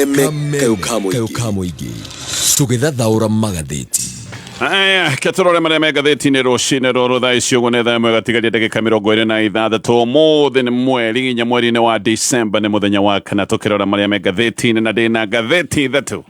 Kameme kayũ ka kayũ ka mũingĩ tũgĩthathaũra magathĩti. Aya, ke tũrore marĩa me ngathĩti-inĩ rũcinĩ rũrũ thaa ici ũguo nĩ thaa ĩmwe gatigaria ndagĩka 26. Ũmũthĩ nĩ mweri 4 mweri-inĩ wa Disemba, nĩ mũthenya wa kana. Tũkĩrora marĩa me ngathĩti-inĩ na ndĩna ngathĩti ithatũ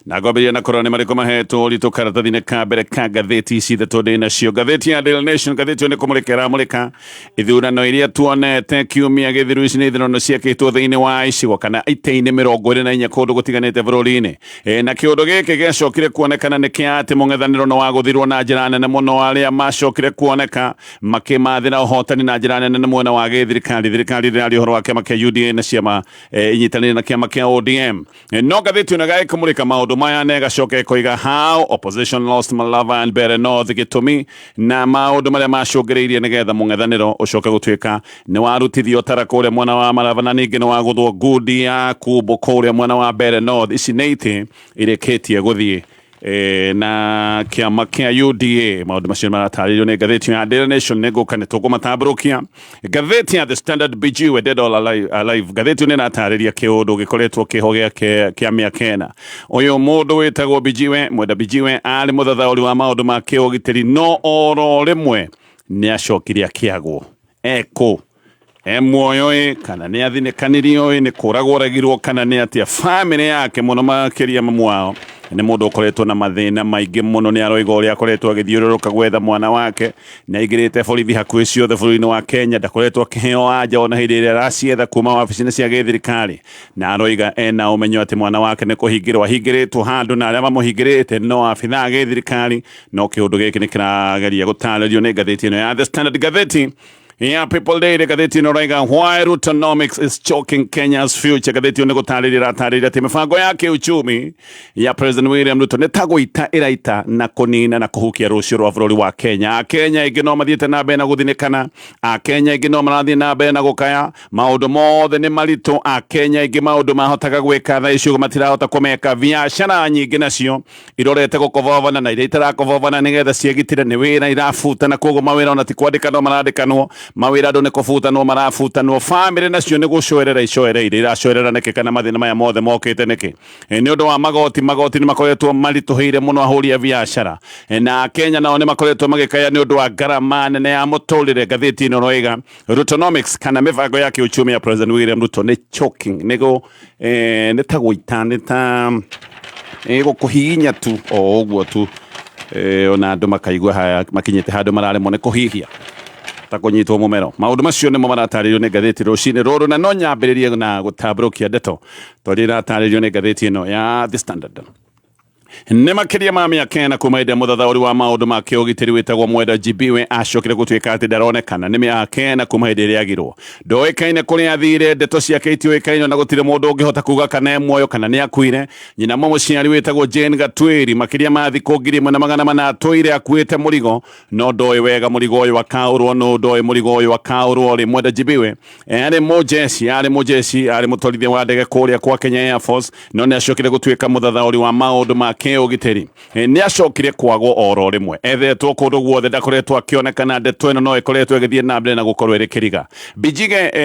na ngwambĩrĩria na kũrora nĩ marĩkũ mahetwo ũritũ karatathi-inĩ ka mbere ka ngathĩti ici ithatũ ndĩ nacio. Ngathĩti ya Daily Nation, ngathĩti ĩyo nĩ kũmũrĩka ĩramũrĩka ithurano iria tuonete kiumia gĩthiru. Ici nĩ ithurano ciekĩtwo thĩinĩ wa icigo kana itĩ-inĩ 24 kũndũ gũtiganĩte bũrũri-inĩ. Na kĩũndũ gĩkĩ gĩacokire kuonekana nĩ kĩa atĩ mũng'ethanĩro nĩ wagũthirwo na njĩra nene mũno. Arĩa macokire kuoneka makĩmathĩra ũhotani na njĩra nene nĩ mwena wa gĩthirikari, thirikari ĩrĩa ũhoro wa kĩama kĩa UDA na ciama inyitanĩire na kĩama kĩa ODM. No ngathĩti ĩno ĩgagĩkũmũrĩka maũndũ maya na ĩgacoka ĩkoiga how opposition lost Malava and Mbeere North, gĩtũmi na maũndũ marĩa macũngĩrĩirie nĩgetha mũng'ethanĩro ũcoke gũtuĩka nĩ warutithio tara kũrĩa mwena wa Malava na ningĩ nĩ wagũthwo ngundi ya kumbo kũrĩa mwena wa Mbeere North. Ici nĩ itĩ irĩkĩtie gũthiĩ na kĩama kĩa UDA. Maũndũ macio nĩ maratarĩrio nĩ ngathĩti ya Daily Nation, nĩ ngũka nĩ tũkũmatambũrũkia. Ngathĩti ya The Standard, Bijiwe dead or alive, alive. Ngathĩti ĩyo nĩ ĩratarĩria kĩũndũ gĩkoretwo kĩho kĩa mĩaka 4. Ũyũ mũndũ wĩtagwo Bijiwe, Mwenda Bijiwe, arĩ mũthathaũri wa maũndũ ma kĩũgitĩri, no oro rĩmwe nĩ acokire akĩagwo ekũ, e muoyo ĩ kana nĩ athinĩkanirio ĩ, nĩ kũragwo oragirwo kana nĩ atĩa. Bamĩrĩ yake mũno makĩria mamu wao nĩ mũndũ ũkoretwo na mathĩna maingĩ mũno. Nĩ aroiga ũrĩa akoretwo agĩthiũrũrũka gwetha mwana wake, nĩ aingĩrĩte borithi hakuhĩ ciothe bũrũri-inĩ wa Kenya, ndakoretwo akĩheo anja ona hĩndĩ ĩrĩa aracietha kuma wabici-inĩ cia gĩthirikari, na aroiga ena ũmenyo atĩ mwana wake nĩ kũhingĩrwo ahingĩrĩtwo handũ na arĩa mamũhingĩrĩte no abithaa a gĩthirikari. No kĩũndũ gĩkĩ nĩ kĩrageria gũtarĩrio nĩ ngathĩti ĩno ya The Standard. Ngathĩti ya People Daily, ngathĩti ĩno raiga why Rutonomics is choking Kenya's future. Ngathĩti ĩyo nĩ gũtarĩria ĩratarĩria atĩ mĩbango ya kĩuchumi ya President William Ruto nĩ ta gũita ĩraita na kũnina na kũhukia rũciũ rwa bũrũri wa Kenya. Akenya aingĩ no mathiĩte na mbere na gũthinĩkana, Akenya aingĩ no marathiĩ na mbere na gũkaya, maũndũ mothe nĩ maritũ. Akenya aingĩ maũndũ mahotaga gwĩka thaa ici ũguo matirahota kũmeka. Biacara nyingĩ nacio irorete gũkobobana na iria itarakobobana nĩgetha ciĩgitĩre nĩ wĩra irabutana, koguo mawĩra ona ti kwandĩkanwo marandĩkanwo, mawĩra andũ nĩ kũbutanwo marabutanwo. Bamĩrĩ nacio nĩ gũcoerera icoereire, iracoerera nĩkĩ kana mathĩna maya mothe mokĩte nĩkĩ? Nĩ ũndũ wa magoti. Magoti nĩ makoretwo maritũhĩire mũno ahũri a biacara, na Akenya nao nĩ makoretwo magĩkaya nĩ ũndũ wa ngarama nene ya mũtũrĩre. Ngathĩti ĩno ĩroiga Rutonomics kana mĩbango ya kĩuchumi ya President William Ruto nĩ choking, nĩ nĩ ta gũita, nĩ ta gũkũhihinya tu o ũguo tu, ona andũ makaigua haya makinyĩte handũ mararemwo nĩ kũhihia ta kũnyitwo mũmero. Maũndũ macio nĩmo maratarĩrio nĩ ngathĩti rũcinĩ rũrũ, na no nyambĩrĩrie na gũtambũrũkia ndeto tondũ iratarĩrio nĩ ngathĩti ĩno ya The Standard. Nĩ makĩria ma mĩaka 4 kuma hĩndĩ ĩrĩa mũthathaũri wa maũndũ ma kĩũgitĩri wĩtagwo Mwenda Jibiwe acokire gũtuĩka atĩ ndaronekana. Nĩ mĩaka 4 kuma hĩndĩ ĩrĩa agirwo, ndoĩkaine kũrĩa athire, ndeto ciake itiũĩkaine na gũtirĩ mũndũ ũngĩhota kuga kana e muoyo kana nĩ akuire. Nyina mũmũciari wĩtagwo Jane Gatwiri makĩria ma thikũ 1400 atũire akuĩte mũrigo, no ndoĩ wega mũrigo ũyũ akaũrwo nũ, ndoĩ mũrigo ũyũ akaũrwo rĩ. Mwenda Jibiwe arĩ mũjeshi, arĩ mũjeshi, arĩ mũtwarithia wa ndege kũrĩa kwa Kenya Air Force, no nĩ acokire gũtuĩka mũthathaũri wa maũndũ ma kĩũgitĩri. Nĩ acokire kwagwo oro rĩmwe, ethetwo kũndũ guothe, ndakoretwo akĩonekana. Ndeto ĩno no ĩkoretwo ĩgĩthiĩ na mbere na gũkorwo ĩrĩ kĩriga.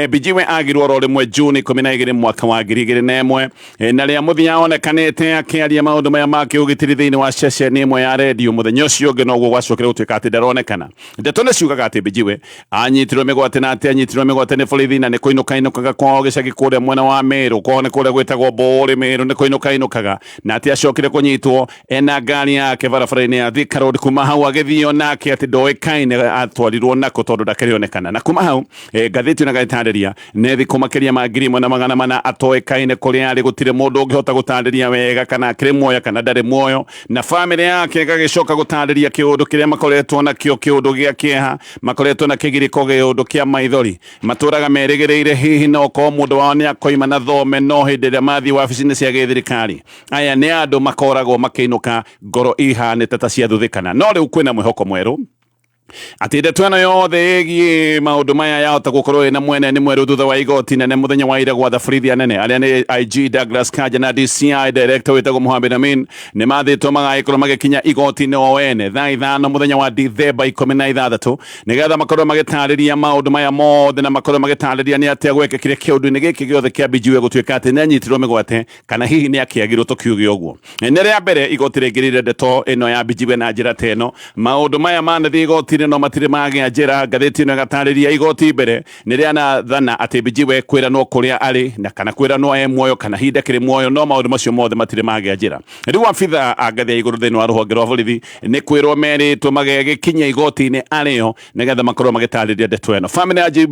Bijige agirwo oro rĩmwe Juni 12 mwaka wa 2001, na rĩa mũthia onekanĩte akĩaria maũndũ maya ma kĩũgitĩri thĩinĩ wa ceceni ĩmwe ya redio. Mũthenya ũcio ũngĩ noguo gwacokire gũtuĩka atĩ ndaronekana. Ndeto nĩ ciugaga atĩ Bijiwe anyitirwo mĩgwate, na atĩ anyitirwo mĩgwate nĩ borithi, na nĩ kũinũka inũkaga kwao gĩcagi kũrĩa mwena wa Meru, kwao nĩ kũrĩa gwĩtagwo Mbũũrĩ Meru, nĩ kũinũka inũkaga, na atĩ acokire kũnyitwo ena ngari yake barabara-inĩ ya Thika Road. Kuma hau agĩthio nake atĩ ndoĩkaine atwarirwo nako tondũ ndakĩrĩonekana. Na kuma hau ngathĩti ona gatarĩria nĩ thikũ makĩria ma 1400 atoĩkaine kũrĩa arĩ, gũtirĩ mũndũ ũngĩhota gũtarĩria wega kana akĩrĩ muoyo kana ndarĩ muoyo. Na bamĩrĩ yake ĩgagĩcoka gũtarĩria kĩũndũ kĩrĩa makoretwo nakĩo, kĩũndũ gĩa kĩeha makoretwo na kĩgirĩko, gĩũndũ kĩa maithori, matũraga merĩgĩrĩire hihi no korwo mũndũ wao nĩ akoima na thome. No hĩndĩ ĩrĩa mathiĩ wabici-inĩ cia gĩthirikari, aya nĩ andũ makoragwo makĩinũka ngoro ihanĩte ta ciathuthĩkana. No rĩu kwĩna mwĩhoko mwerũ. Atĩ ndeto ĩno yothe ĩgiĩ maũndũ maya yahota gũkorwo ĩna mwene nĩ mwerũ thutha wa igoti nene mũthenya wa ira gwatha borithi anene arĩa nĩ IG Douglas Kanja na DCI director wĩtagwo Mohamed Amin nĩ mathĩtwo magagĩkorwo magĩkinya igoti-inĩ o ene thaa 5 mũthenya wa Dithemba 16 nĩgetha makorwo magĩtarĩria maũndũ maya mothe na makorwo magĩtarĩria nĩ atĩa gwekĩkire kĩũndũ-inĩ gĩkĩ gĩothe kĩa Bijiwe gũtuĩka atĩ nĩ anyitirwo mĩgwate kana hihi nĩ akĩagirwo tũkiuge ũguo. Nĩ rĩa mbere igoti rĩingĩrĩire ndeto ĩno ya Bijiwe na njĩra ta ĩno. Maũndũ maya manathiĩ igoti-inĩ no matirĩ magĩa njĩra. Ngathĩti ĩno ĩgatarĩria igoti mbere nĩ rĩanathana atĩ Bijiwe kwĩranwo kũrĩa arĩ na kana kwĩranwo e muoyo kana hihi ndakĩrĩ muoyo, no maũndũ macio mothe matirĩ magĩa njĩra. Rĩu abitha a ngathĩ ya igũrũ thĩinĩ wa rũhonge rwa borithi nĩ kwĩrwo merĩtwo magegĩkinyia igoti-inĩ arĩo nĩgetha makorwo magĩtarĩria ndeto ĩno. Famĩlĩ ya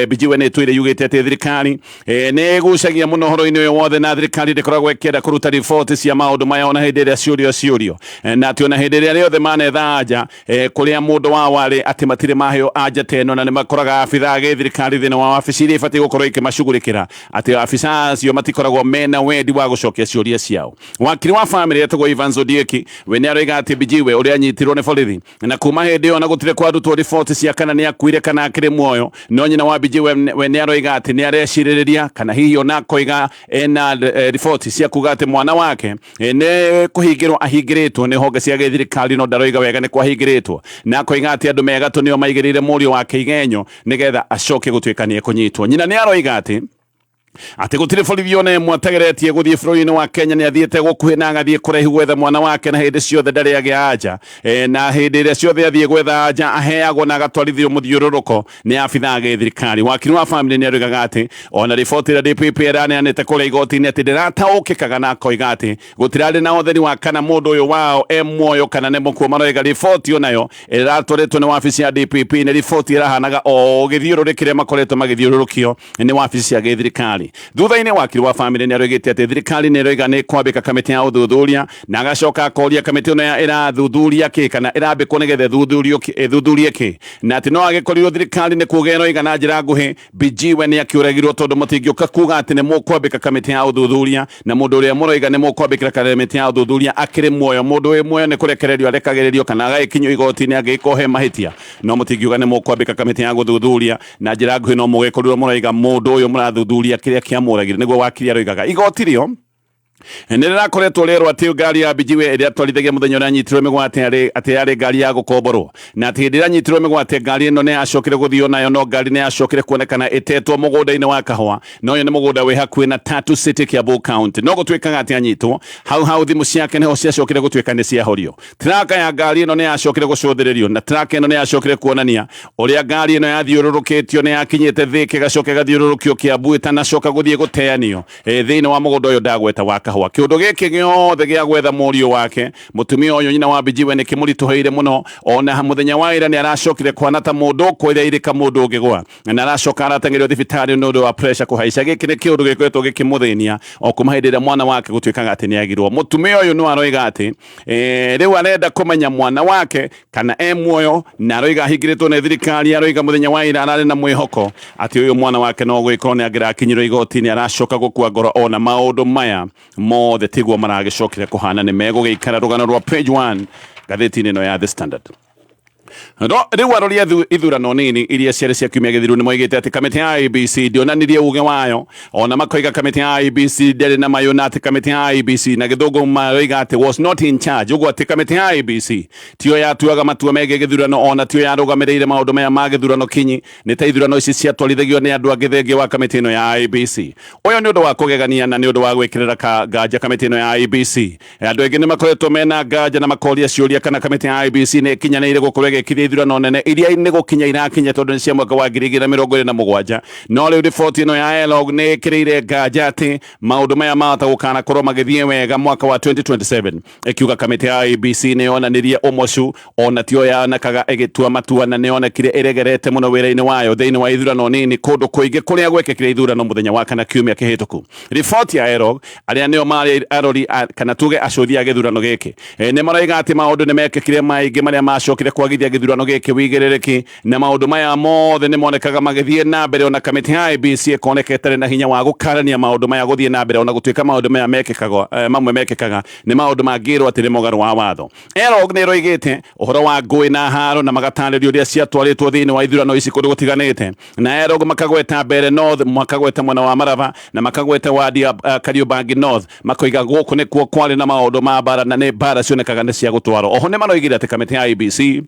Bijiwe nĩ ĩtũire yugĩte atĩ thirikari nĩ ĩgucagia mũno ũhoro-inĩ ũyũ wothe na thirikari ndĩkoragwo ĩkĩenda kũruta riboti cia maũndũ maya ona hĩndĩ ĩrĩa ciũrio ciũrio, na atĩ ona hĩndĩ ĩrĩa rĩothe manetha anja kũrĩa mũndũ wao arĩ atĩ matirĩ maheo anja ta ĩno, na nĩ makoraga abithaa a gĩthirikari thĩinĩ wa wabici iria ibatiĩ gũkorwo ikĩmacugurĩkĩra atĩ abithaa acio matikoragwo mena wendi wa gũcokia ciũria ciao. Wakiri wa famĩlĩ etagwo Evans Ondieki we nĩ aroiga atĩ Bijiwe ũrĩa anyitirwo nĩ borithi na kuma hĩndĩ ĩyo na gũtirĩ kwarutwo riboti cia kana nĩ akuire kana akĩrĩ muoyo, no nyina wa Bijiwe we nĩ aroiga atĩ nĩ arecirĩrĩria kana hihi ona akoiga ena riboti cia kuga atĩ mwana wake nĩ kũhingĩrwo ahingĩrĩtwo nĩ honge cia gĩthirikari, no ndaroiga wega nĩ kwahingĩrĩtwo, na akoiga atĩ andũ megatũ nĩo maigĩrĩire mũriũ wake igenyo nĩgetha acoke gũtuĩka nĩ ekũnyitwo. Nyina nĩ aroiga atĩ gũtirĩ borithi ona ĩmwe ategeretie gũthiĩ bũrũri-inĩ wa Kenya, nĩ athiĩte gũkuhĩ na agathiĩ kũraihu gwetha mwana wake, na hĩndĩ ciothe ndarĩ agĩa anja, na hĩndĩ ĩrĩa ciothe athiĩ gwetha anja aheagwo na agatwarithio mũthiũrũrũko nĩ abithaa a gĩthirikari. Wakiri wa famĩlĩ nĩ aroigaga atĩ ona riboti ĩrĩa DPP ĩraneanĩte kũrĩa igoti-inĩ atĩ ndĩrataũkĩkaga, na akoiga atĩ gũtirarĩ na ũtheri wa kana mũndũ ũyũ wao e muoyo kana nĩ mũkuũ. Maroiga riboti onayo ĩratwarĩtwo nĩ wabici ya DPP nĩ riboti ĩrahanaga o gĩthiũrũrĩ kĩrĩa makoretwo magĩthiũrũrũkio nĩ wabici cia gĩthirikari. Thutha-inĩ wakiri wa famĩlĩ nĩ aroigĩte atĩ thirikari nĩ ĩroiga nĩ kwambĩka kamĩtĩ ya ũthuthuria, na agacoka akoria kamĩtĩ ĩno ĩrathuthuria kĩ kana ĩrambĩkwo nĩgetha ĩthuthurie kĩ, na atĩ no agĩkorirwo thirikari nĩ kuga ĩroiga na njĩra nguhĩ Bijiwe nĩ akĩũragirwo, tondũ mũtingĩũka kuga atĩ nĩ mũkwambĩka kamĩtĩ ya ũthuthuria na mũndũ ũrĩa mũroiga nĩ mũkwambĩkĩra kamĩtĩ ya ũthuthuria akĩrĩ muoyo. Mũndũ wĩ muoyo nĩ kũrekererio arekagĩrĩrio kana agagĩkinyio igoti-inĩ angĩgĩkorwo he mahĩtia, no mũtingiuga nĩ mũkwambĩka kamĩtĩ ya gũthuthuria na njĩra nguhĩ, no mũgĩkorirwo mũroiga mũndũ ũyũ mũrathuthuria kĩrĩa kĩamũragire, nĩguo wakiri aroigaga. Igoti rĩo nĩ rĩrakoretwo rĩerwo atĩ ngari ya Bijiwe ĩrĩa atwarithagia mũthenya ũrĩa anyitirwo mĩgwate atĩ yarĩ ngari ya gũkomborwo, na atĩ hĩndĩ ĩrĩa anyitirwo mĩgwate ngari ĩno nĩ yacokire gũthio nayo, no ngari nĩ yacokire kuonekana ĩtetwo mũgũnda-inĩ wa kahũa, na ũyũ nĩ mũgũnda wĩ hakuhĩ na Tatu City, Kiambu County. No gũtuĩkaga atĩ anyitwo hau hau thimũ ciake nĩho ciacokire gũtuĩka nĩ ciahorio. Traka ya ngari ĩno nĩ yacokire gũcũthĩrĩrio, na traka ĩno nĩ yacokire kuonania ũrĩa ngari ĩno yathiũrũrũkĩtio, nĩ yakinyĩte Thika ĩgacoka ĩgathiũrũrũkio Kiambu ĩtanacoka gũthiĩ gũteanio thĩinĩ wa mũgũnda ũyũ ndagweta wa kahũa. Kĩũndũ gĩkĩ gĩothe gĩa gwetha mũriũ wake mũtumia ũyũ nyina wa Bijiwe nĩ kĩmũritũhĩire mũno. Ona mũthenya wa ira nĩ aracokire kũhana ta mũndũ ũkwĩrairĩka mũndũ ũngĩgwa, na aracoka arateng'erio thibitarĩ nĩ ũndũ wa pressure kũhaica. Gĩkĩ nĩ kĩũndũ gĩkoretwo gĩkĩmũthĩnia o kuma hĩndĩ ĩrĩa mwana wake gũtuĩkaga atĩ nĩ agirwo. Mũtumia ũyũ no aroiga atĩ rĩu arenda kũmenya mwana wake kana e muoyo, na aroiga ahingĩrĩtwo nĩ thirikari. Aroiga mũthenya wa ira ararĩ na mwĩhoko atĩ ũyũ mwana wake no gũgĩkorwo nĩ angĩrakinyirwo igoti-inĩ, aracoka gũkua ngoro ona maũndũ maya mothe tiguo maragĩcokire kũhana. Nĩ megũgĩikara rũgano rwa page 1 ngathĩti-inĩ ĩno ya The Standard. Rĩu arori a ithurano nini iria ciarĩ cia kiumia gĩthiru nĩ moigĩte atĩ kamĩtĩ ya IEBC ndĩonanirie uge wayo, ona makoiga kamĩtĩ ya IEBC ndĩarĩ na mayũ, na atĩ kamĩtĩ ya IEBC na gĩthũngũ maroiga atĩ was not in charge, ũguo atĩ kamĩtĩ ya IEBC tiyo yatuaga matua megiĩ gĩthurano, ona tiyo yarũgamĩrĩire maũndũ maya ma gĩthurano kinyi, nĩ ta ithurano ici ciatwarithagio nĩ andũ angĩ thengia wa kamĩtĩ ĩno ya IEBC. Ũyũ nĩ ũndũ wa kũgegania na nĩ ũndũ wa gwĩkĩrĩra nganja kamĩtĩ ĩno ya IEBC. Andũ aingĩ nĩ makoretwo mena nganja na makoria ciũria kana kamĩtĩ ya IEBC nĩ ĩkinyanĩire gũkorwo ĩgĩkithia ithurano nene iria nĩ gũkinya irakinya, tondũ nĩ cia mwaka wa 2027. No rĩu riboti ĩno ya ELOG nĩ ĩkĩrĩire nganja atĩ maũndũ maya mahota gũkanakorwo magĩthiĩ wega mwaka wa 2027, ĩkiuga kamĩtĩ ya IEBC nĩ yonanirie ũmocu ona tio yonekaga ĩgĩtua matua, na nĩ yonekire ĩregerete mũno wĩra-inĩ wayo thĩinĩ wa ithurano nini kũndũ kũingĩ kũrĩa gwekĩkire ithurano mũthenya wa kana kiumia kĩhĩtũku. Riboti ya ELOG, arĩa nĩo marĩ arori kana tuge acũthi a gĩthurano gĩkĩ, nĩ maroiga atĩ maũndũ nĩ mekĩkire maingĩ marĩa macokire kwagithia Gĩthurano gĩkĩ wĩigĩrĩrĩki na maũndũ maya mothe nĩ monekaga magĩthiĩ na mbere, ona kamĩtĩ ya IEBC ĩkoneka ĩtarĩ na hinya wa gũkarania maũndũ maya gũthiĩ na mbere, ona gũtuĩka maũndũ maya mekĩkaga, mamwe mekĩkaga nĩ maũndũ mangĩrwo atĩ nĩ mũgarũ wa watho. ELOG nĩ ĩroigĩte ũhoro wa ngũĩ na haro na magatarĩria ũrĩa ciatwarĩtwo thĩinĩ wa ithurano ici kũndũ gũtiganĩte, na ELOG makagweta Mbere North, makagweta mwena wa Maraba na makagweta wadi ya Kariobangi North, makoiga gũkũ nĩkuo kwarĩ na maũndũ ma mbara na nĩ mbara cionekaga nĩ cia gũtwarwo. Oho nĩ maroigire atĩ kamĩtĩ ya IEBC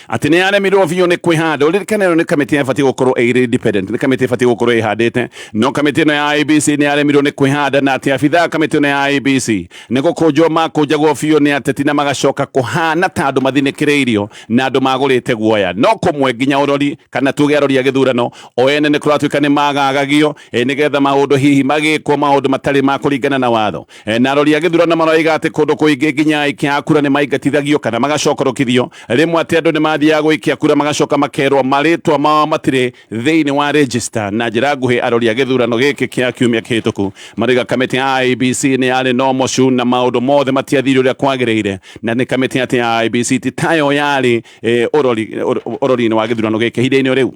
atĩ nĩ yaremirwo biũ nĩ kwĩhanda. Ũririkane ĩno nĩ kamĩtĩ ĩbatiĩ gũkorwo ĩrĩ independent, nĩ kamĩtĩ ĩbatiĩ gũkorwo ĩhandĩte, no kamĩtĩ ĩno ya IEBC nĩ yaremirwo nĩ kwĩhanda, na atĩ abithaa kamĩtĩ ĩno ya IEBC nĩ gũkũnjwo makũnjagwo biũ nĩ ateti na magacoka kũhana ta andũ mathinĩkĩrĩirio na andũ magũrĩte guoya. No kũmwe nginya ũrori kana tuge arori a gĩthurano o ene nĩ kũratuĩka nĩ magagagio, nĩgetha maũndũ hihi magĩkwo maũndũ matarĩ ma kũringana na watho. Na arori a gĩthurano maroiga atĩ kũndũ kũingĩ nginya aikia a kura nĩ maingatithagio kana magacokorokithio rĩmwe, atĩ andũ nĩ mathiaga gũikia kura magacoka makerwo marĩtwa mao matirĩ thĩinĩ wa register. Na njĩra nguhĩ, arori a gĩthurano gĩkĩ kĩa kiumia kĩhĩtũku maroiga kamĩtĩ ya IEBC nĩ yarĩ na ũmocu na maũndũ mothe matiathire ũrĩa kwagĩrĩire, na nĩ kamĩtĩ atĩ ya IEBC ti tayo yarĩ ũrori-inĩ wa gĩthurano gĩkĩ ihinda-inĩ rĩu.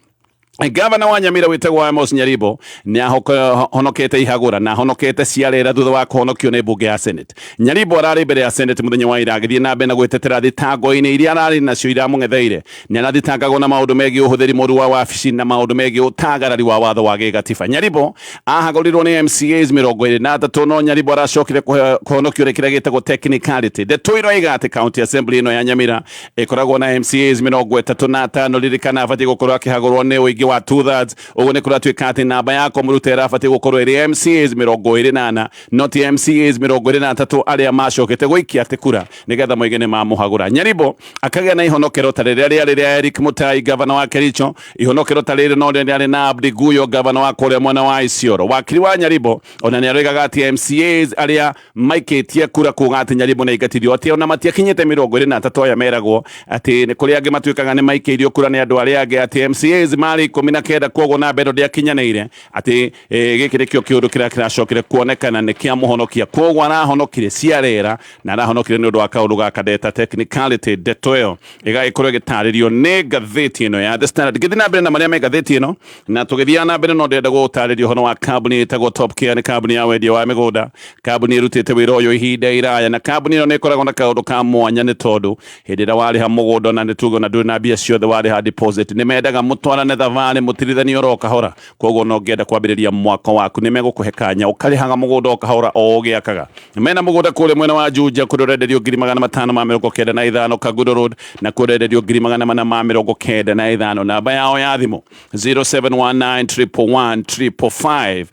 Gavana wa Nyamira wĩtagwo Amos Nyaribo nĩ ahonokete ihagũra na ahonokete ciarera thutha wa kũhonokio nĩ mbunge ya Senate. Nyaribo ararĩ mbere ya Senate mũthenya wa ira agĩthiĩ na mbere na gwĩtetera thitango-inĩ iria ararĩ nacio iramũng'etheire. Nĩ arathitangagwo na maũndũ megiĩ ũhũthĩri mũru wa wabici na maũndũ megiĩ ũtagarari wa watho wa gĩgatiba. Nyaribo ahagũrirwo nĩ MCAs 23, no Nyaribo aracokire kũhonokio nĩ kĩrĩa gĩtagwo technicality. Ndeto iroiga atĩ County Assembly ĩno ya Nyamira ĩkoragwo na MCAs 35. Ririkana abatiĩ gũkorwo akĩhagũrwo nĩ ũingĩ wa 2/3. Ũguo nĩ kũratuĩka atĩ namba ya kũmũruta ĩrabatiĩ gũkorwo ĩrĩ MCAs 24, no ti MCAs 23 arĩa macokete gũikia atĩ kura nĩgetha moige nĩ mamũhagũra. Nyaribo akagĩa na ihonokero ta rĩrĩa rĩarĩ rĩa Eric Mutai, gavana wa Kericho. Ihonokero ta rĩrĩ no rĩarĩ na Abdi Guyo, gavana wa kũrĩa mwena wa Isiolo. Wakiri wa Nyaribo ona nĩ aroigaga atĩ MCAs arĩa maikĩtie kura kuga atĩ Nyaribo nĩ aingatithio atĩ ona matiakinyĩte 23 aya meragwo atĩ nĩ kũrĩ angĩ matuĩkaga nĩ maikĩirio kura nĩ andũ arĩa angĩ, atĩ MCAs marĩ 19, koguo namba ĩno ndĩakinyanĩire, atĩ gĩkĩ nĩkĩo kĩũndũ kĩrĩa kĩracokire kuonekana nĩ kĩa mũhonokia. Koguo arahonokire ciarera na arahonokire nĩ ũndũ wa kaũndũ gaka ndeta technicality. Ndeto ĩyo ĩgagĩkorwo ĩgĩtarĩrio nĩ ngathĩti ĩno ya The Standard. Ngĩthiĩ na mbere na marĩa me ngathĩti ĩno na tũgĩthiaga na mbere, no ndĩrenda gũtarĩria ũhoro wa kambuni ĩtagwo Top Care. Nĩ kambuni ya wendia wa mĩgũnda, kambuni ĩrutĩte wĩra ũyũ ihinda iraya, na kambuni ĩno nĩ ĩkoragwo na kaũndũ ka mwanya nĩ tondũ hĩndĩ ĩrĩa warĩha mũgũnda, na nĩ tuge ona ndũrĩ na mbia ciothe, warĩha deposit, nĩ mendaga mũtwarane thabarĩ mũtirithanie oro kahora. Koguo no ũngĩenda kwambĩrĩria mwako waku, nĩ megũkũhe kanya ũkarĩhaga mũgũnda o kahora o ũgĩakaga. Mena mũgũnda kũrĩa mwena wa Juja, kũrĩa ũrenderio 595,000, Kangundo Road, na kũrĩa ũrenderio 495,000. Namba yao ya thimũ 0719 111 555.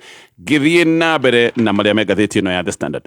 Ngĩthiĩ na mbere na marĩa me ngathĩti ĩno ya The Standard,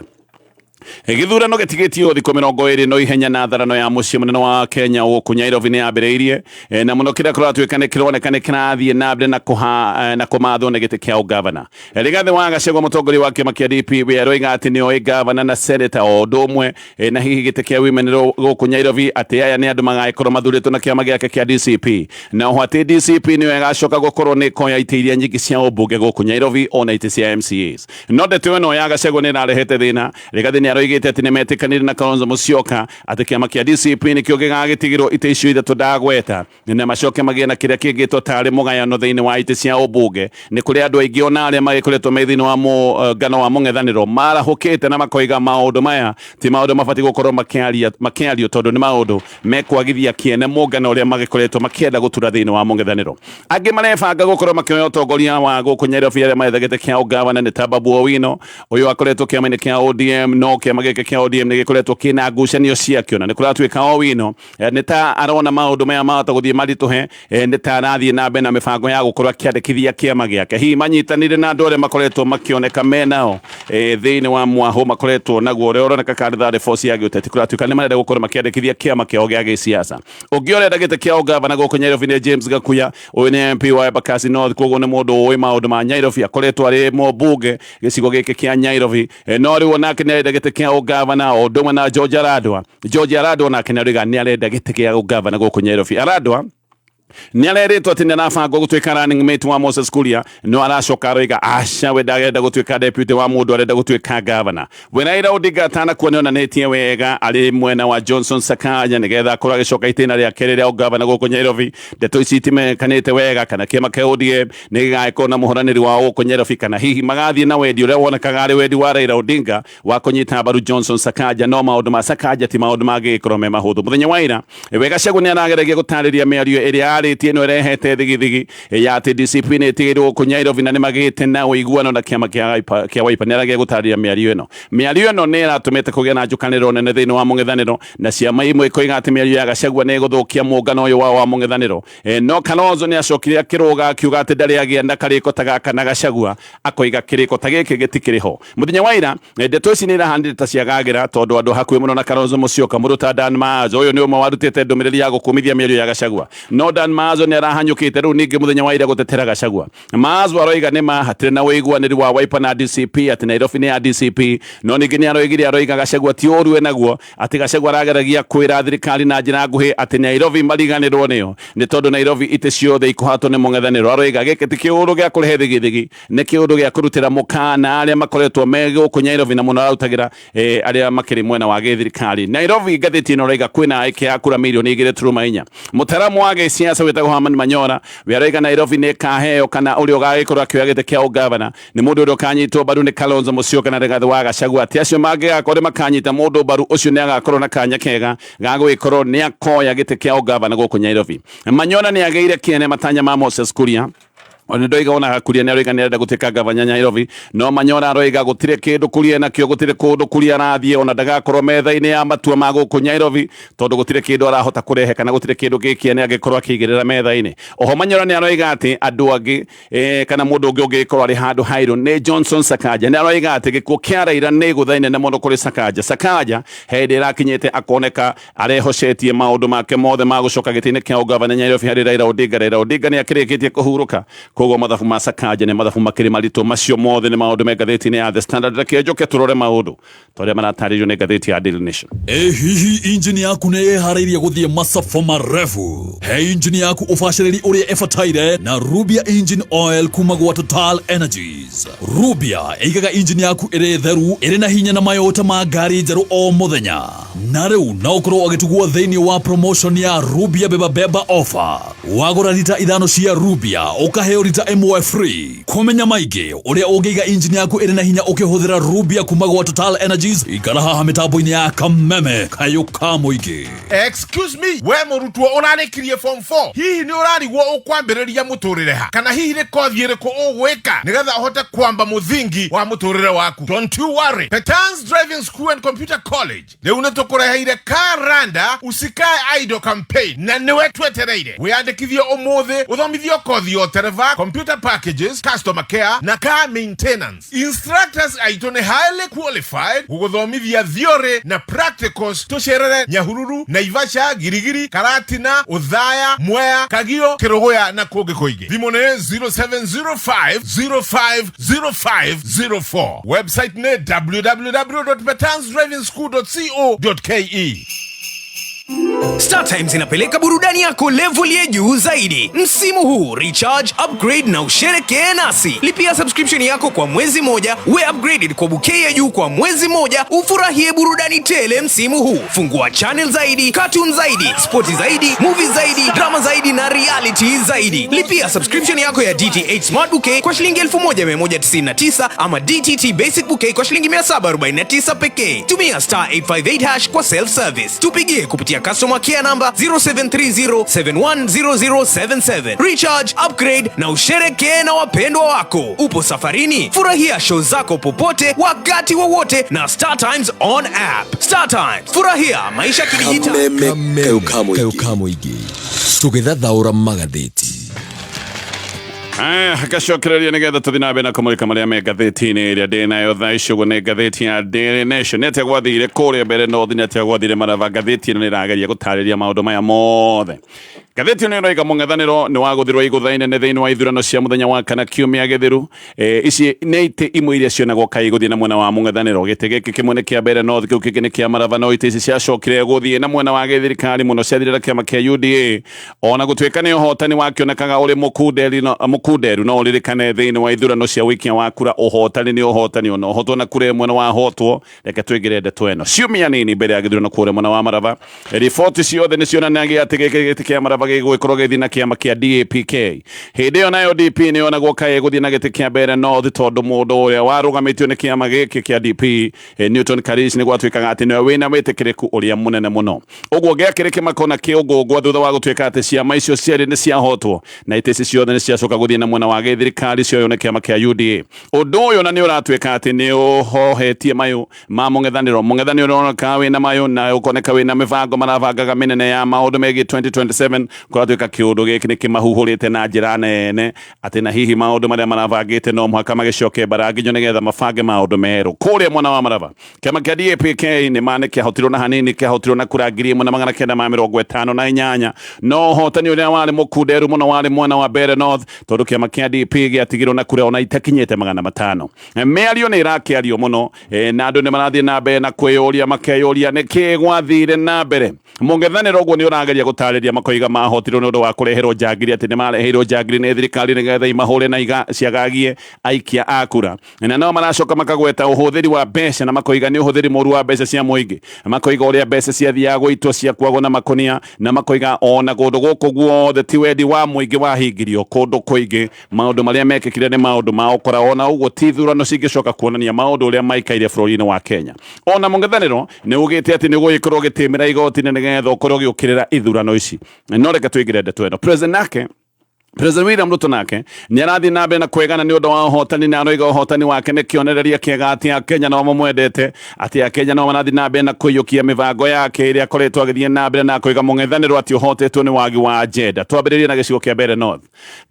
gĩthurano gĩtigĩtio thikũ 20 no ihenya na tharano ya mũciĩ mũnene wa Kenya gũkũ Nairobi nĩ yambĩrĩirie, na mũno kĩrĩa kũratuĩka nĩ kĩroneka nĩ kĩrathiĩ na mbere na kũha na kũmathwo nĩ gĩtĩ kĩa ũgavana. Rigathĩ wa Gachagua, mũtongoria wa kĩama kĩa DP, we aroiga atĩ nĩ oĩ gavana na senator o ũndũ ũmwe, na hihi gĩtĩ kĩa women gũkũ Nairobi, atĩ aya nĩ andũ magagĩkorwo mathurĩtwo na kĩama gĩake kĩa DCP, na oho atĩ DCP nĩyo ĩgacoka gũkorwo nĩ ĩkoya itĩ iria nyingĩ cia ũmbunge gũkũ Nairobi ona itĩ cia MCAs. No ndeto ĩno ya Gachagua nĩ ĩrarehete thĩna. Rigathĩ nĩ aroigĩte atĩ nĩ metĩkanĩire na Kalonzo Musyoka atĩ kĩama kĩa DCP nĩkĩo gĩgagĩtigĩrwo itĩ icio ithatũ ndagweta, na macoke magĩe na kĩrĩa kĩngĩtwo tarĩ mũgayano thĩinĩ wa itĩ cia ũmbunge. Nĩ kũrĩ andũ aingĩ ona arĩa magĩkoretwo me thĩinĩ wa mũngano wa mũng'ethanĩro marahũkĩte na makoiga maũndũ maya ti maũndũ mabatiĩ gũkorwo makĩario, tondũ nĩ maũndũ mekwagithia kĩene mũngano ũrĩa magĩkoretwo makĩenda gũtura thĩinĩ wa mũng'ethanĩro. Angĩ marebanga gũkorwo makĩoya ũtongoria wa gũkũ Nairobi arĩa maretha gĩtĩ kĩa ũgavana nĩ ta Babu Owino. Ũyũ akoretwo kĩama-inĩ kĩa ODM, no kĩama gĩkĩ kĩa ODM nĩ gĩkoretwo kĩna ngucanio ciakĩo, na nĩ kũratuĩka Owino nĩ ta arona maũndũ maya mahota gũthiĩ maritũhe, nĩ ta arathiĩ na mbere na mĩbango ya gũkorwo akĩandĩkithia kĩama gĩake, hihi manyitanĩire na andũ arĩa makoretwo makĩoneka menao thĩinĩ wa mwahũ makoretwo naguo ũrĩa ũroneka karĩ third force ya gĩũteti. Kũratuĩka nĩ marenda gũkorwo makĩandĩkithia kĩama kĩao gĩa gĩsiasa. Ũngĩ ũrenda gĩtĩ kĩa ũgavana gũkũ Nairobi nĩ James Gakuya. Ũyũ nĩ MP wa Embakasi North, koguo nĩ mũndũ ũĩ maũndũ ma Nairobi, akoretwo arĩ mũmbunge gĩcigo gĩkĩ kĩa Nairobi, no rĩu onake nĩ arenda gĩtĩ kĩa ũgavana o ũndũ ũmwe na George Aradwa. George Aradwa onake nĩ arauga nĩ arenda gĩtĩ kĩa ũgavana gũkũ Nairobi. Aradwa Nĩ arerĩtwo atĩ nĩ arabangwo gũtuĩka running mate wa Moses Kuria, no aracoka aroiga aca, we ndarenda gũtuĩka deputy wa mũndũ, arenda gũtuĩka governor. We Raila Odinga atanakua nĩ onanĩtie wega arĩ mwena wa Johnson Sakaja nĩgetha akorwo agĩcoka itĩna rĩake rĩrĩa ũgavana gũkũ Nairobi. Ndeto ici itimenyekanĩte wega kana kĩama kĩa ODM nĩ gĩgagĩkorwo na mũhoranĩri wao gũkũ Nairobi, kana hihi magathiĩ na wendi ũrĩa wonekaga arĩ wendi wa Raila Odinga wa kũnyita mbaru Johnson Sakaja. No maũndũ ma Sakaja ti maũndũ mangĩgĩkorwo me mahũthũ. Mũthenya wa ira we Gachagua nĩ arageragia gũtarĩria mĩario ĩrĩa arĩtie ĩno ĩrehete thigithigi ya atĩ DCP nĩ ĩtigĩirwo gũkũ Nairobi na nĩ magĩte na ũiguano na kĩama kĩa Wiper. Nĩ arageria gũtarĩria mĩario ĩno. Mĩario ĩno nĩ ĩratũmĩte kũgĩa na njũkanĩrĩro nene thĩinĩ wa mũng'ethanĩro, na ciama imwe ikoiga atĩ mĩario ya Gachagua nĩ ĩgũthũkia mũngano ũyũ wao wa mũng'ethanĩro. No Kalonzo nĩ acokire akĩrũga akiuga atĩ ndarĩ agĩa na karĩko ta gaka na Gachagua, akoiga kĩrĩko ta gĩkĩ gĩtikĩrĩ ho. Mũthenya wa ira ndeto ici nĩ irahanire ta ciagagĩra tondũ andũ hakuhĩ mũno na Kalonzo Musyoka, mũndũ ta Dan Maanzo, ũyũ nĩ ũmwe warutĩte ndũmĩrĩri ya gũkũmithia mĩario ya Gachagua, no Dan Maanzo nĩ arahanyũkĩte rĩu ningĩ mũthenya wa ira gũtetera Gachagua. Maanzo aroiga nĩ mahatire na ũiguanĩri wa Wiper na DCP atĩ Nairobi nĩ ya DCP, no ningĩ nĩ aroigire aroiga Gachagua ti ũru enaguo, atĩ Gachagua arageragia kwĩra thirikari na njĩra nguhĩ atĩ Nairobi mariganĩrwo nĩyo nĩ tondũ Nairobi itĩ ciothe ikũhatwo nĩ mũng'ethanĩro. Aroiga gĩkĩ ti kĩũndũ gĩa kũrehe thigithigi, nĩ kĩũndũ gĩa kũrutĩra mũkana arĩa makoretwo me gũkũ Nairobi, na mũno ararutagĩra arĩa makĩrĩ mwena wa gĩthirikari. Nairobi ngathĩti ĩno ĩroiga kwĩna aikia a kura 2.4 mirioni. Mũtaramu wa gĩsiasa wĩtagwo Herman Manyora we aroiga Nairobi nĩ ĩkaheo kana ũrĩa ũgagĩkorwo akĩoya gĩtĩ kĩa ũgavana nĩ mũndũ ũrĩa ũkanyitwo mbaru nĩ Kalonzo Musyoka na Rigathĩ wa Gachagua, atĩ acio mangĩgakorwo nĩ makanyita mũndũ mbaru ũcio nĩ agakorwo na kanya kega ga gũgĩkorwo nĩ akoya gĩtĩ kĩa ũgavana gũkũ Nairobi. Manyora nĩ agĩire kĩene matanya ma Moses Kuria. Ona ndoiga ona Kuria nĩ aroiga nĩ arenda gũtuĩka gavana Nairobi, no Manyora aroiga gũtirĩ kĩndũ Kuria nakĩo, gũtirĩ kũndũ Kuria arathiĩ, ona ndagakorwo metha-inĩ ya matua ma gũkũ Nairobi tondũ gũtirĩ kĩndũ arahota kũrehe kana gũtirĩ kĩndũ gĩkĩene angĩkorwo akĩigĩrĩra metha-inĩ. Oho Manyora nĩ aroiga atĩ andũ angĩ kana mũndũ ũngĩ ũngĩkorwo arĩ handũ hairũ nĩ Johnson Sakaja. Nĩ aroiga atĩ gĩkuũ kĩa Raila nĩ igũtha inene mũno kũrĩ Sakaja. Sakaja he hĩndĩ ĩrakinyĩte akoneka arehocetie maũndũ make mothe ma gũcoka gĩtĩ-inĩ kĩa ũgavana Nairobi harĩ Raila Odinga. Raila Odinga nĩ akĩrĩkĩtie kũhurũka, koguo mathabu ma Sakaja nĩ mathabu makĩrĩ maritũ. Macio mothe nĩ maũndũ me ngathĩti-inĩ ya The Standard. Reke njoke tũrore maũndũ ta ũrĩa maratarĩrio nĩ ngathĩti ya Daily Nation. Ĩ hihi injini yaku nĩ ĩharĩirie gũthiĩ masafa marefu? He injini yaku ũbacĩrĩri ũrĩa ĩbataire na Rubia Engine Oil kuma gwa Total Energies. Rubia ĩigaga injini yaku ĩrĩ theru, ĩrĩ na hinya na mayota ma ngari njerũ o mũthenya. Na rĩu no ũkorwo ũgĩtugwo thĩinĩ wa promotion ya Rubia Beba Beba offer. Wagũra rita 5 cia Rubia ũkaheo rita 1 free. Kũmenya maingĩ ũrĩa ũngĩiga injini yaku ĩrĩ na hinya ũkĩhũthĩra Rubia kuma gwa Total Energies, ikara haha mĩtambo-inĩ ya Kameme kayũ ka mũingĩ. Excuse me, we mũrutwo ũrarĩkirie form 4, hihi nĩ ũrarigwo ũkwambĩrĩria mũtũrĩre ha, kana hihi nĩ kothi ĩrĩkũ ũgwĩka nĩgetha ũhote kwamba mũthingi wa mũtũrĩre waku? Don't you worry, Petans Driving School and Computer College rĩu nĩ tũkũreheire Karanda Usikae Idle campaign, na nĩwe twetereire. Wĩyandĩkithie ũmũthĩ ũthomithio kothi ya ũtereba, computer packages, customer care na car maintenance. Instructors aitũ nĩ highly qualified gũgũthomithia theory na practicals. Tũcerere Nyahururu, Naivasha, Girigiri, Karatina, Uthaya, Mwea, Kagio, Kĩrũgũya na kũngĩ kũingĩ. Thimũ nĩ 0705 050504. Website nĩ www.petansdrivingschool.co.ke. Star Times inapeleka burudani yako level ya juu zaidi. Msimu huu recharge, upgrade na usherekee nasi. Lipia subscription yako kwa mwezi moja, we upgraded kwa bouquet ya juu kwa mwezi moja, ufurahie burudani tele msimu huu. Fungua channel zaidi, cartoon zaidi, spoti zaidi, movie zaidi, drama zaidi na reality zaidi. Lipia subscription yako ya DTH Smart Bouquet kwa shilingi 1199 ama DTT Basic Bouquet kwa shilingi 749 pekee. Tumia *858# kwa self service. Tupigie kupitia customer care number 0730710077. Recharge, upgrade na usherekee na wapendwa wako. Upo safarini? Furahia show zako popote wakati wowote na Star Times on app. Star Times, furahia maisha kidijitali. Kameme kayũ ka mũingĩ tũgĩthathaũra magathĩti. Aya, gacokereria nĩgetha tũthiĩ na mbere na kũmũrĩka marĩa me ngathĩti-inĩ ĩrĩa ndĩ nayo thaa ici. Ũguo nĩ ngathĩti ya Daily Nation. Nĩ atĩa gwathire kũrĩa mbere North? Nĩ atĩa gwathire Maraba? Ngathĩti ĩno nĩ ĩrageria gũtarĩria maũndũ maya mothe. Ngathĩti ĩno ĩroiga mũng'ethanĩro nĩ wagũthirwo igũtha inene thĩinĩ wa ithurano cia mũthenya wa kana kiumia gĩthiru. Ici nĩ itĩ imwe iria cionagwo kaĩ igũthiĩ na mwena wa mũng'ethanĩro. Gĩtĩ gĩkĩ kĩmwe nĩ kĩa Mbeere North, kĩu kĩngĩ nĩ kĩa Maraba, no itĩ ici ciacokire gũthiĩ na mwena wa gĩthirikari mũno ciathire na kĩama kĩa UDA. Ona gũtuĩka nĩ ũhotani wakĩonekaga ũrĩ mũkunderu, no ũririkane thĩinĩ wa ithurano cia ũikia wa kura ũhotani nĩ ũhotani, ona ũhotwo na kura ĩmwe nĩ wahotwo. Reke twĩngĩre ndeto ĩno ciumia nini mbere ya gĩthurano kũrĩa mwena wa Maraba. Riboti ciothe nĩ cionanagia atĩ gĩkĩ gĩtĩ kĩa Maraba gĩgũgĩkorwo gĩgĩthiĩ na kĩama kĩa DAPK. Hĩndĩ ĩyo nayo DP nĩ yonagwo kaĩ ĩgũthiĩ na gĩtĩ kĩa Mbeere North tondũ mũndũ ũrĩa warũgamĩtio nĩ kĩama gĩkĩ kĩa DP Newton Karish nĩ gwatuĩkaga atĩ nĩwe wĩna wĩtĩkĩrĩku ũrĩa mũnene mũno. Ũguo gĩakĩrĩ kĩmako na kĩũngũngwa thutha wa gũtuĩka atĩ ciama icio cierĩ nĩ ciahotwo na itĩ ici ciothe nĩ ciacoka gũthiĩ na mwena wa gĩthirikari cioywo nĩ kĩama kĩa UDA. Ũndũ ũyũ na nĩ ũratuĩka atĩ nĩ ũhohetie mayũ ma mũng'ethanĩro. Mũng'ethanĩro ũroneka wĩna mayũ na ũkoneka wĩna mĩbango marabangaga mĩnene ya maũndũ megiĩ 2027. Kũratuĩka kĩũndũ gĩkĩ nĩ kĩmahuhũrĩte na njĩra nene atĩ na hihi maũndũ marĩa marabangĩte no mũhaka magĩcoke mbaranginyo nĩgetha mabange maũndũ merũ. Kũrĩa mwena wa Maraba, kĩama kĩa DAPK nĩ ma nĩ kĩahotirwo na hanini, kĩahotirwo na kura 1958, no ũhotani ũrĩa warĩ mũkunderu mũno warĩ mwena wa Mbeere North tondũ kĩama kĩa DP gĩatigirwo na kura ona itakinyĩte 500. Mĩario nĩ ĩrakĩario mũno na andũ nĩ marathiĩ na mbere na kwĩyũria makeyũria nĩkĩ gwathire na mbere. Mũng'ethanĩro ũguo nĩ ũrageria gũtarĩria makoiga mahotirwo nĩ ũndũ wa kũreherwo njangiri, atĩ nĩ mareheirwo njangiri nĩ thirikari nĩgetha imahũre na ciagagie aikia a kura. Na no maracoka makagweta ũhũthĩri wa mbeca na makoiga nĩ ũhũthĩri mũru wa mbeca cia mũingĩ. Makoiga ũrĩa mbeca ciathiaga gũitwo ciakuagwo na makũnia, na makoiga ona kũndũ gũkũ guothe ti wendi wa mũingĩ wahingirio. Kũndũ kũingĩ maũndũ marĩa mekĩkire nĩ maũndũ ma ũkora, ona ũguo ti ithurano cingĩcoka kuonania maũndũ ũrĩa maikaire bũrũri-inĩ wa Kenya. Ona mũng'ethanĩro nĩ ugĩte atĩ nĩ ũgũgĩkorwo ũgĩtĩmĩra igoti-inĩ nĩgetha ũkorwo ũgĩũkĩrĩra ithurano ici. No reke tũingĩre ndeto ĩno. President nake President William Ruto nake nĩ arathiĩ na mbere na kwegana nĩ ũndũ wa ũhotani na aroiga ũhotani wake nĩ kĩonereria kĩega atĩ Akenya no mamwendete, atĩ Akenya no marathiĩ na mbere na kũiyũkia mĩbango yake ĩrĩa akoretwo agĩthiĩ na mbere na akoiga mũng'ethanĩro atĩ ũhotetwo nĩ wagi wa agenda. Twambĩrĩrie na gĩcigo kĩa Mbeere North.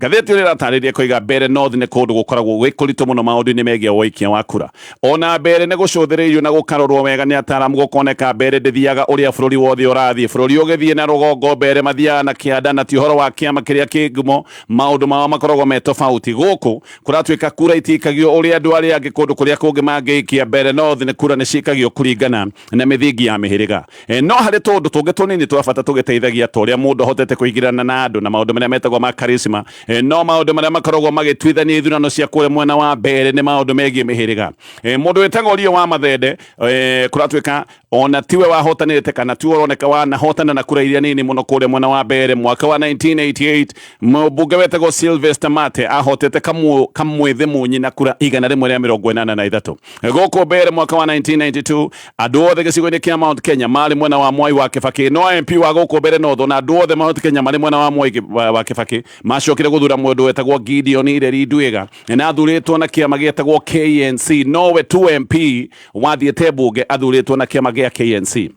Ngathĩti ĩrĩa ĩratarĩria koiga Mbeere North nĩ kũndũ gũkoragwo gwĩ kũritũ mũno maũndũ-inĩ megiĩ ũikia wa kura. Ona Mbeere nĩ gũcũthĩrĩirio na gũkarorwo wega nĩ ataaramu gũkoneka Mbeere ndĩthiaga ũrĩa bũrũri wothe ũrathiĩ. Bũrũri ũgĩthiĩ na rũgongo Mbeere mathiaga na kĩanda na ti ũhoro wa kĩama kĩrĩa kĩ ngumo, maũndũ mao makoragwo me tofauti. Gũkũ kũratuĩka kura itiikagio ũrĩa andũ arĩa angĩ kũndũ kũrĩa kũngĩ mangĩikia. Mbeere North nĩ kura nĩ cikagio kũringana na mĩthingi ya mĩhĩrĩga. No harĩ tũũndũ tũngĩ tũnini twa bata tũgĩteithagia ta ũrĩa mũndũ ahotete kũingĩrana na andũ na maũndũ marĩa metagwo ma charisma. No maũndũ marĩa makoragwo magĩtuithania ithurano cia kũrĩa mwena wa Mbeere nĩ maũndũ megiĩ mĩhĩrĩga. Mũndũ wĩtagwo Rio wa Mathende, kũratuĩka ona tiwe wahotanĩte kana tiwe ũroneka wanahotana na kura iria nini mũno kũrĩa mwena wa Mbeere. Mwaka wa 1988 mũmbunge wetagwo Sylvester Mate ahotete Kamwĩthĩ Munyi na kura 183. Gũkũ Mbeere mwaka wa 1992 andũ othe gĩcigo-inĩ kĩa Mount Kenya marĩ mwena wa Mwai wa Kibaki, no MP wa gũkũ Mbeere North na andũ othe Mount Kenya marĩ mwena wa Mwai wa Kibaki macokire gũthura mũndũ wetagwo Gideon Ireri Nduiga na athurĩtwo na kĩama gĩetagwo KNC, nowe tu MP wathiĩte mbunge athurĩtwo na kĩama gĩa KNC.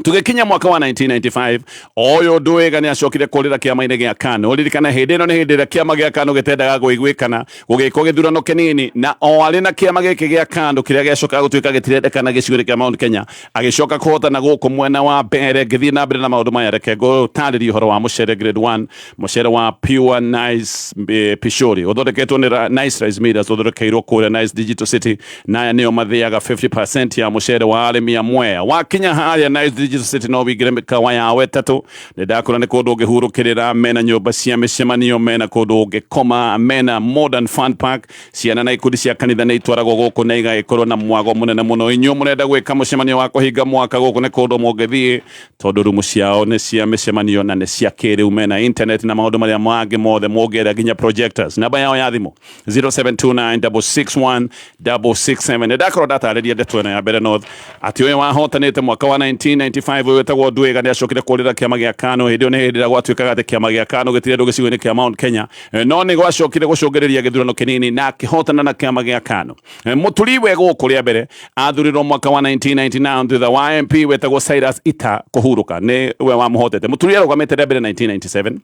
Tũgĩkinya mwaka wa 1995 ũyũ Nduiga nĩ acokire kũrĩra kĩama-inĩ gĩa KANU. Ũririkane hĩndĩ ĩno nĩ hĩndĩ ĩrĩa kĩama gĩa KANU gĩtendaga kũiguĩkana gũgĩkwo gĩthurano kĩnini, na o arĩ na kĩama gĩkĩ gĩa KANU kĩrĩa gĩacokaga gũtuĩka gĩtirendekana gĩcigo-inĩ kĩa Mount Kenya, agĩcoka kũhotana gũkũ mwena wa Mbeere. Ngĩthiĩ na mbere na maũndũ maya, reke ngũtarĩrie ũhoro wa mũcere grade 1, mũcere wa Pure Nice Pishori ũthondeketwo nĩ Nice Rice Millers, ũthondekeirwo kũrĩa Nice Digital City, na aya nĩo mathĩaga 50% ya mũcere wa arĩmi a Mwea. Wakinya harĩa Nice Digital City no wĩingĩre mĩkawa yao ĩtatũ. Nĩ ndakũra nĩ kũndũ ũngĩhurũkĩrĩra, mena nyũmba cia mĩcemanio, mena kũndũ ũngĩkoma, mena modern fun park. Ciana na ikundi cia kanitha nĩ itwaragwo gũkũ na igagĩkorwo na mwago mũnene mũno. Inyuĩ mũrenda gwĩka mũcemanio wa kũhinga mwaka, gũkũ nĩ kũndũ mũngĩthiĩ tondũ rumu ciao nĩ cia mĩcemanio na nĩ cia kĩrĩu, mena internet na maũndũ marĩa mangĩ mothe mũngĩenda, nginya projectors. Namba yao ya thimũ 0729661667. Nĩ ndakorwo ndatarĩria ndeto ĩno ya Mbeere North atĩ ũyũ wahotanĩte mwaka wa 1995 ũyũ wĩtagwo Nduiga nĩ acokire kũrĩra kĩama gĩa KANU. Hĩndĩ ĩyo nĩ hĩndĩ ĩrĩa gwatuĩkaga atĩ kĩama gĩa KANU gĩtirĩ andũ gĩcigo-inĩ kĩa Mount Kenya, no nĩ gwacokire gũcũngĩrĩria gĩthurano kĩnini na akĩhotana na kĩama gĩa KANU. Mũturi we gũkũ rĩa mbere athurirwo mwaka wa 1999 thutha wa MP wetagwo Cyrus Ita kũhurũka, nĩ we wamũhotete. Mũturi arũgamĩte rĩa mbere 1997.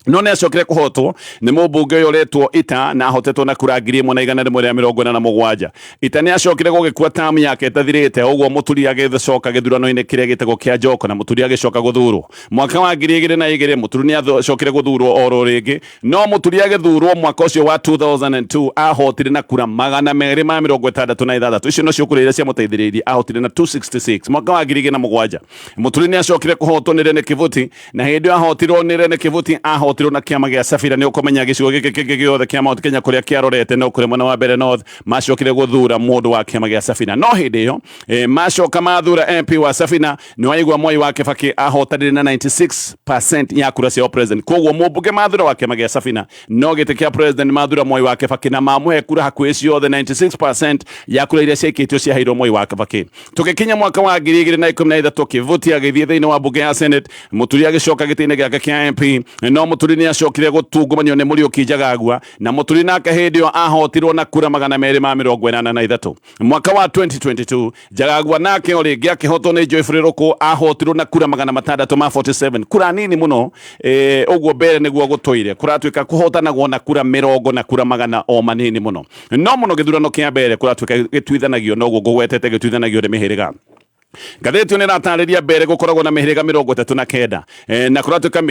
No nĩ acokire kũhotwo nĩ mũmbunge ũyũ ũretwo Ita na ahotetwo na kura 1,187. Ita nĩ acokire gũgĩkua tamu yake ĩtathirĩte, ũguo Mũturi agĩcoka gĩthurano-inĩ kĩrĩa gĩtagwo kĩa Njoko na Mũturi agĩcoka gũthurwo. Mwaka wa 2002 Mũturi nĩ acokire gũthurwo oro rĩngĩ, no Mũturi agĩthurwo mwaka ũcio wa 2002 ahotire na kura 266. Icio nocio kura iria ciamũteithĩrĩirie, ahotire na 266. Mwaka wa 2007 Mũturi nĩ acokire kũhotwo nĩ Rene Kivuti, na hĩndĩ ĩyo ahotirwo nĩ Rene Kivuti ahotirwo na kĩama gĩa Safira. Nĩ ũkũmenya gĩcigo gĩkĩ kĩngĩ gĩothe kĩa Mount Kenya kũrĩa kĩarorete no kũrĩa mwena wa Mbere North macokire gũthura mũndũ wa kĩama gĩa Safina. No hĩndĩ ĩyo macoka mathura MP wa Safina, nĩ waigua Mwai wa Kibaki ahotanire na 96% ya kura cia president. Koguo mũmbunge mathura wa kĩama gĩa Safina, no gĩtĩ kĩa president mathura Mwai wa Kibaki na mamũhe kura hakuhĩ ciothe, 96% ya kura iria ciaikĩtio ciaheirwo Mwai wa Kibaki. Tũgĩkinya mwaka wa 2013, Kivuti agĩthiĩ thĩinĩ wa mbunge ya Senate, Mũturi agĩcoka gĩtĩ-inĩ gĩake kĩa MP, no Mũturi nĩ acokire gũtungumanio nĩ Mũriũki Njagagua, na Mũturi nake hĩndĩ ĩyo ahotirwo na kura 283. Mwaka wa 2022 Njagagua nake o rĩngĩ akĩhotwo nĩ Geoffrey Ruku, ahotirwo na kura 647, kura nini mũno. Ũguo mbere nĩguo gũtũire kũratuĩka kũhotanagwo na kura mĩrongo na kura magana o manini mũno, no mũno gĩthurano kĩa mbere kũratuĩka gĩtuithanagio noguo ngũgwetete, gĩtuithanagio nĩ mĩhĩrĩga. Ngathĩti ĩyo nĩ ĩratarĩria mbere gũkoragwo na mĩhĩrĩga 39, na kũratuĩka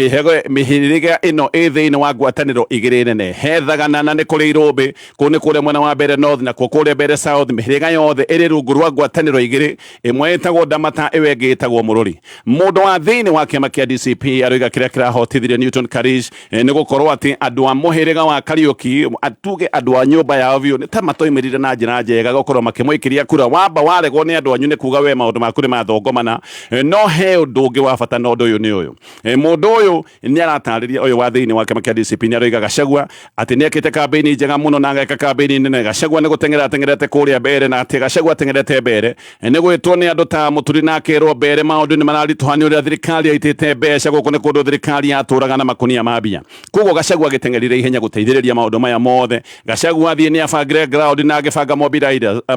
mĩhĩrĩga ĩno ĩ thĩinĩ wa ngwatanĩro igĩrĩ nene. Hethagana na nĩ kũrĩ Irũmbĩ, kũu nĩ kũrĩa mwena wa Mbere North, na kuo kũrĩa Mbere South. Mĩhĩrĩga yothe ĩrĩ rungu rwa ngwatanĩro igĩrĩ, ĩmwe ĩtagwo Ndamata, ĩyo ĩngĩ ĩtagwo Mũrũri. Mũndũ wa thĩinĩ wa kĩama kĩa DCP aroiga kĩrĩa kĩrahotithirie Newton Karish nĩ gũkorwo atĩ andũ a mũhĩrĩga wa Kariũki, atuge andũ a nyũmba yao biũ, nĩ ta matoimĩrire na njĩra njega gũkorwo makĩmũikĩria kura. Wamba waregwo nĩ andũ anyu nĩ kuga we maũndũ maku nĩ mathongomana. No he ũndũ ũngĩ wa bata, na ũndũ ũyũ nĩ ũyũ. Mũndũ ũyũ nĩ aratarĩria, ũyũ wa thĩinĩ wa kĩama kĩa DCP nĩ aroiga Gachagua atĩ nĩ ekĩte kambĩini njega mũno na ageka kambĩini nene. Gachagua nĩ gũteng'era ateng'erete kũrĩa mbere, na atĩ Gachagua ateng'erete mbere nĩ gwĩtwo nĩ andũ ta Mũturi na akerwo mbere maũndũ nĩ mararitũha nĩ ũrĩa thirikari yaitĩte mbeca. Gũkũ nĩ kũndũ thirikari yatũraga na makunia ma mbia. Koguo Gachagua agĩteng'erire ihenya gũteithĩrĩria maũndũ maya mothe. Gachagua athiĩ nĩ abangire ground na agĩbanga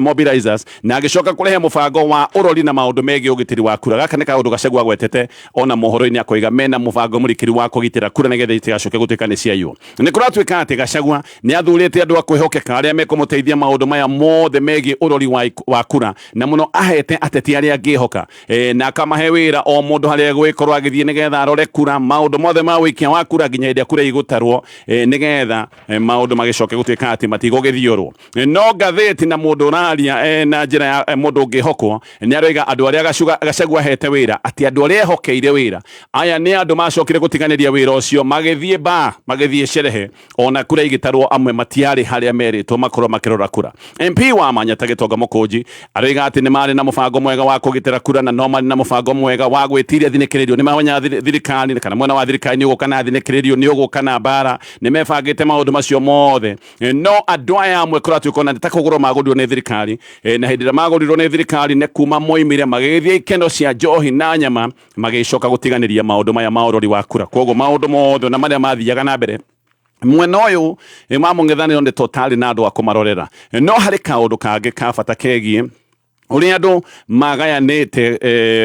mobilizers na agĩcoka kũrehe mũbango wa ũrori na maũndũ megiĩ ũgitĩri wa kura. Gaka nĩ kaũndũ Gachagua agwetete ona mohoro-inĩ, akoiga mena mũbango mũrikĩru wa kũgitĩra kura nĩgetha itigacoke gũtuĩka nĩ ciaiywo. Nĩ kũratuĩka atĩ Gachagua nĩ athurĩte andũ a kwĩhokeka arĩa mekũmũteithia maũndũ maya mothe megiĩ ũrori wa kura, na mũno ahete ateti arĩa angĩhoka, na akamahe wĩra o mũndũ harĩa egũgĩkorwo agĩthiĩ nĩgetha arore kura, maũndũ mothe ma ũikia wa kura nginya hĩndĩ ĩrĩa kura igũtarwo, nĩgetha maũndũ magĩcoke gũtuĩka atĩ matigũgĩthiũrwo. No ngathĩti na mũndũ ũraria na njĩra ya mũndũ ũngĩhokwo nĩ aroiga andũ arĩa Gachagua ahete wĩra, atĩ andũ arĩa ehokeire wĩra aya nĩ andũ macokire gũtiganĩria wĩra ũcio, magĩthiĩ ba magĩthiĩ cerehe, ona kura igĩtarwo amwe matiarĩ harĩa merĩtwo makorwo makĩrora kura. MP wa Manyata Gĩtonga Mũkũnji aroiga atĩ nĩ marĩ na mũbango mwega wa kũgitĩra kura, na no marĩ na mũbango mwega wa gwĩtiria thinĩkĩrĩrio. Nĩ mamenya thirikari kana mwena wa thirikari nĩ ũgũka na thinĩkĩrĩrio, nĩ ũgũka na mbara, nĩ mebangĩte maũndũ macio mothe. No andũ aya amwe kũratuĩka ona nĩ ta kũgũrwo magũrirwo nĩ thirikari, na hĩndĩ ĩrĩa magũrirwo nĩ thirikari nĩ kuma moimire magĩgĩthiĩ ikeno cia njohi na nyama, magĩcoka gũtiganĩria maũndũ maya ma ũrori wa kura. Koguo maũndũ mothe na marĩa mathiaga na mbere mwena ũyũ wa mũng'ethanĩro nĩ totally na andũ a kũmarorera. No harĩ kaũndũ kangĩ ka bata kegiĩ ũrĩa andũ magayanĩte,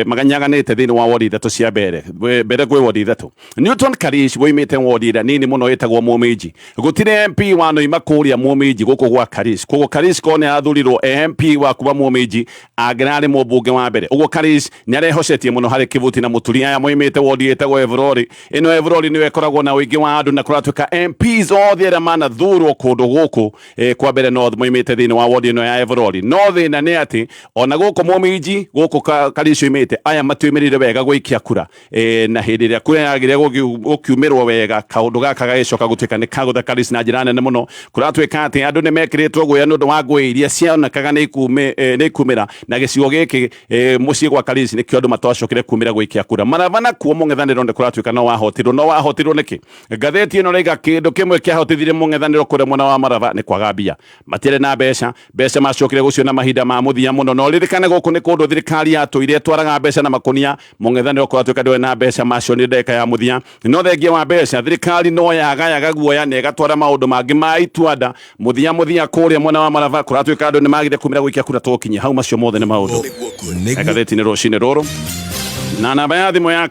maganyaganĩte thĩinĩ wa wodi ithatũ cia mbere. Mbere kwĩ wodi ithatũ. Newton Karish woimĩte wodi ĩrĩa nini mũno ĩtagwo Mũminji. Gũtirĩ MP wanoima kũrĩa Mũminji gũkũ gwa Karish. Koguo Karish korwo nĩ arathurirwo MP wa kuma Mũminji, angĩrarĩ mũmbunge wa mbere. Ũguo Karish nĩ arehocetie mũno harĩ Kivuti na Mũturi aya moimĩte wodi ĩtagwo Evrori. Ĩno Evrori nĩyo ĩkoragwo na ũingĩ wa andũ, na kũratuĩka MPs othe arĩa manathurwo kũndũ gũkũ kwa Mbere North moimĩte thĩinĩ wa wodi ĩno ya Evrori. No thĩna nĩ atĩ ona gũkũ Mũminji gũkũ Karish oimĩte, aya matiumĩrire wega gũikia kura, na hĩndĩ ĩrĩa kura yagire gũkiumĩrwo wega, kaũndũ gaka gagĩcoka gũtuĩka nĩ kagũtha Karish na njĩra nene mũno. Kũratuĩka atĩ andũ nĩ mekĩrĩtwo guoya nĩ ũndũ wa ngũĩ iria cionekaga nĩ ikumĩra na gĩcigo gĩkĩ, mũciĩ gwa Karish nĩkĩo andũ matacokire kumĩra gũikia kura. Maraba nakuo mũng'ethanĩro nĩ kũratuĩka no wahotirwo. No wahotirwo nĩkĩ? Ngathĩti ĩno ĩraiga kĩndũ kĩmwe kĩahotithirie mũng'ethanĩro kũrĩa mwena wa Maraba nĩ kwaga mbia. Matiarĩ na mbeca, mbeca macokire gũciona mahinda ma mũthia mũno. Na ũririkane gũkũ nĩ kũndũ thirikari yatũire ĩtwaraga mbeca na makunia. Mũng'ethanĩro kũratuĩka ndũrĩ na mbeca, macionire ndagĩka ya mũthia. No thengia wa mbeca, thirikari no yagayaga guoya na ĩgatwara maũndũ mangĩ ma ituanda. Mũthia mũthia kũrĩa mwena wa Maraba kũratuĩka andũ nĩ magire kumĩra gũikia kura. Tũkinye hau, macio mothe nĩ maũndũ ngathĩti-inĩ rũcinĩ rũrũ, na namba ya thimũ ya